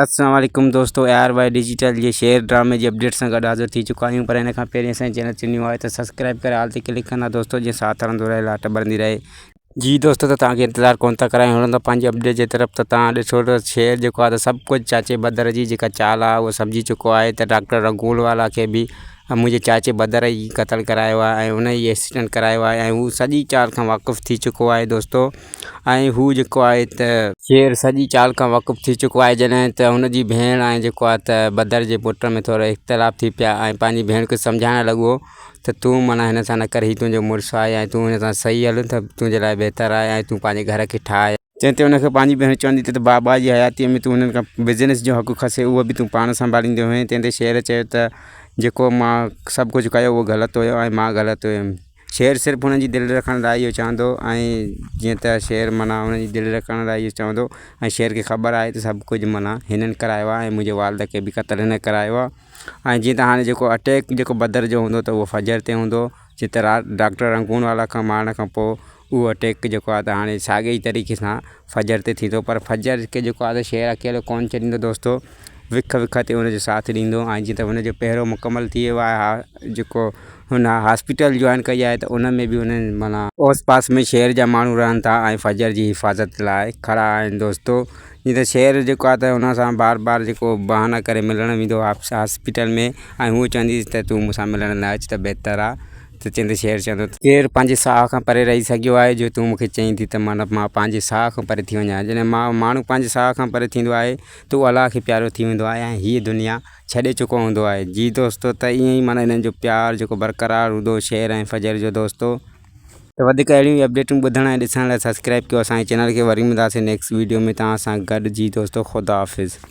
السلام عليڪم دوستو اي آر وائي ڊجيٽل جي شيئر ڊرامي جي اپڊيٽ سان گڏ حاضر ٿي چڪا آهيون پر ان کان پهرين اسان جي چينل تي نيو آهي ته سبسڪرائب ڪري آل تي ڪلڪ ڪندا دوستو جي ساٿ هلندو رهي لاٽ ٻرندي رهي. جي دوستو ته توهان کي انتظار ڪون ٿا ڪرايون هلندا پنهنجي اپڊيٽ جي طرف ته توهان ڏسو ته شيئر جيڪو آهي ته سڀ ڪجهه چاچي بدر جي جيڪا چال آهي اهو سمجهي چڪو آهي ته ڊاڪٽر رنگول والا کي به منهنجي چاچي بدر ئي قتل ڪرايو آهي ۽ ان ئي ايڪسيڊنٽ ڪرايو آهي ۽ هو سڄي چال کان واقف ٿي چڪو آهي دوستو ۽ هو جيڪو آهي ته شير سڄي چال کان واقف ٿي چڪو آهي جڏهن ته هن جي ڀيڻ ۽ جيڪو آهي ته بدر جي پٽ ۾ ٿورو اختلاف ٿي پيا ۽ پنهنجي ڀيڻ کي سمجهائڻ لڳو ته تون معنيٰ هن سان نه ڪر هي تنهنجو مڙس آهي ۽ تون هن سان صحيح هل ته تنهنجي لاء بهتر آهي ۽ تون پنهنجي گهر کي ٺاهه. جنهن تي هن کي پنهنجي ڀيڻ چوندي ته بابا جي حياتيء ۾ تون هنن کان بزنس جو حق کسي اهو به تون پاڻ سنڀاليندو هئين تنهن تي شير چيو ته جيڪو مان سڀ ڪجهه ڪيو اهو غلط هيو ۽ مان غلط هيم. شير صرف هن جي دل رکڻ لاء اهو چوندو ۽ جيئن ته شير معنيٰ هن جي دل رکڻ لاء اهو چوندو ۽ شير کي خبر آهي ته سڀ ڪجهه معنيٰ هنن ڪرايو آهي ۽ منهنجي والد کي به قتل هن ڪرايو آهي ۽ جيئن ته هاڻي جيڪو اٽيڪ جيڪو بدر جو هوندو ته اهو فجر تي هوندو جيئن ته رات ڊاڪٽر رنگون والا کان مارڻ کان پوء اهو اٽيڪ جيڪو آهي ته هاڻي ساڳي ئي طريقي سان فجر تي ٿيندو پر فجر کي جيڪو آهي ته شير اڪيلو ڪونه ڇڏيندو دوستو وک وک تي ان جو ساٿ ڏيندو ۽ جيئن ته هن جو پهرو مڪمل ٿي ويو آهي جيڪو هن هاسپيٽل جوائن ڪئي آهي ته ان ۾ به هن معنيٰ اوس پاس ۾ شهر جا ماڻهو رهن ٿا ۽ فجر جي حفاظت لاء کڙا آهن دوستو جيئن ته شير جيڪو آهي ته هن سان بار بار جيڪو بهانا ڪري ملڻ ويندو آهي هاسپيٽل ۾ ۽ هو چوندي ته تون مون سان ملڻ نه اچ ته بهتر آهي ته چوندي شير چوندو ته ڪير پنهنجي ساهه کان پري رهي سگهيو آهي جو تون مون کي چئين ٿي ته معنيٰ مان پنهنجي ساهه کان پري ٿي وڃان جڏهن ماڻهو پنهنجي ساهه کان پري ٿيندو آهي ته اهو الله کي پيارو ٿي ويندو آهي ۽ هيء دنيا ڇڏي چڪو هوندو آهي جي دوستو ته ائين ئي معنيٰ انهن جو پيار جيڪو برقرار هوندو شير ۽ فجر جو دوستو. ته وڌيڪ اهڙيون ئي اپڊيٽون ٻڌڻ ۽ ڏسڻ لاء سبسڪرائب ڪيو اسان جي چينل کي وري ملنداسين نيڪسٽ ويڊيو ۾ توهان سان گڏ جي دوستو خدا حافظ.